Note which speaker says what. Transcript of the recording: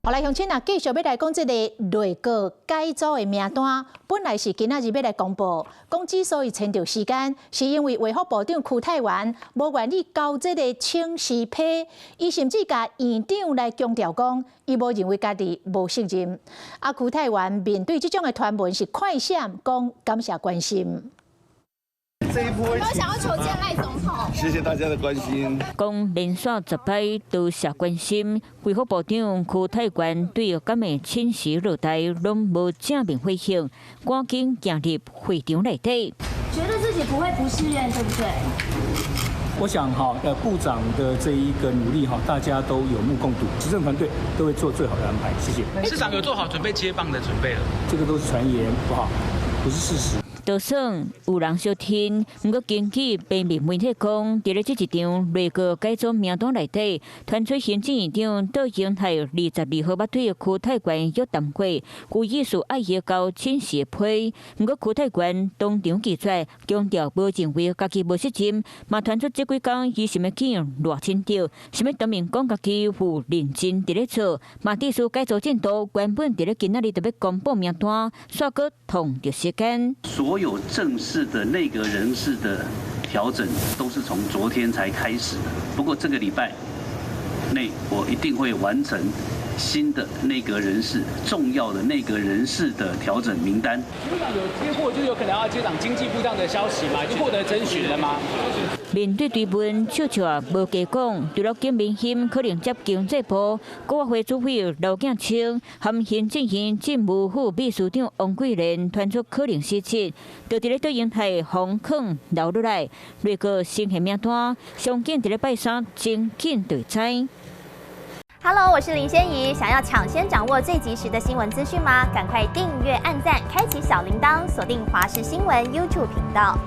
Speaker 1: 好來，鄉親啊，繼續欲來講這个內閣改組的名單，本來是今仔日欲來公布，講之所以延著時間，是因為衛福部長邱泰源無願意交這个請辭批，伊甚至共院長來強調講，伊無認為家己無責任。啊，邱泰源面對這種的傳聞是快閃，講感謝關心。
Speaker 2: 這一波，
Speaker 3: 我想要求見賴總統。
Speaker 2: 謝謝大家的關心。
Speaker 4: 講連續10擺多謝關心，衛福部長邱泰源對敢會請辭落台攏無正面回應，趕緊行入會場內底。
Speaker 3: 覺得自己不會不適任，對不對？
Speaker 5: 我想哈，部長的這一個努力哈，大家都有目共睹，執政團隊都會做最好的安排。謝謝。
Speaker 6: 市長有做好準備接棒的準備了？
Speaker 5: 這個都是傳言，不好，不是事實。
Speaker 4: 就算有人相聽，毋過根據平面媒體講，佇咧這一場內閣改組名單內底，傳出行政院長卓榮泰22號捌對邱泰源約談過，有意思愛伊交請辭批，毋過邱泰源當場拒絕，強調無認為家己無責任，嘛傳出這幾工伊想欲見賴清德，想欲當面講家己有認真佇咧做，嘛指出改組進度原本佇咧今仔日就欲公布名單，煞閣拖著時間。
Speaker 7: 所有正式的內閣人事的調整都是從昨天才開始的。不過這個禮拜內，我一定會完成新的內閣人事、重要的內閣人事的調整名單。
Speaker 6: 部長有接獲，就有可能要接掌經濟部這樣的消息嗎？已經獲得徵詢了嗎？
Speaker 4: 面對追問，笑笑啊，無加講。除了景明鑫可能接經濟部，國發會主委劉建清和行政院政務副秘書長王貴蓮傳出可能事實，就佇咧卓榮泰予囥留落來，內閣新的名單，上緊佇咧拜三真緊就會知。
Speaker 3: Hello，我是林仙怡。想要搶先掌握最及時的新聞資訊嗎？趕快訂閱、按讚、開啟小鈴鐺，鎖定華視新聞 YouTube 頻道。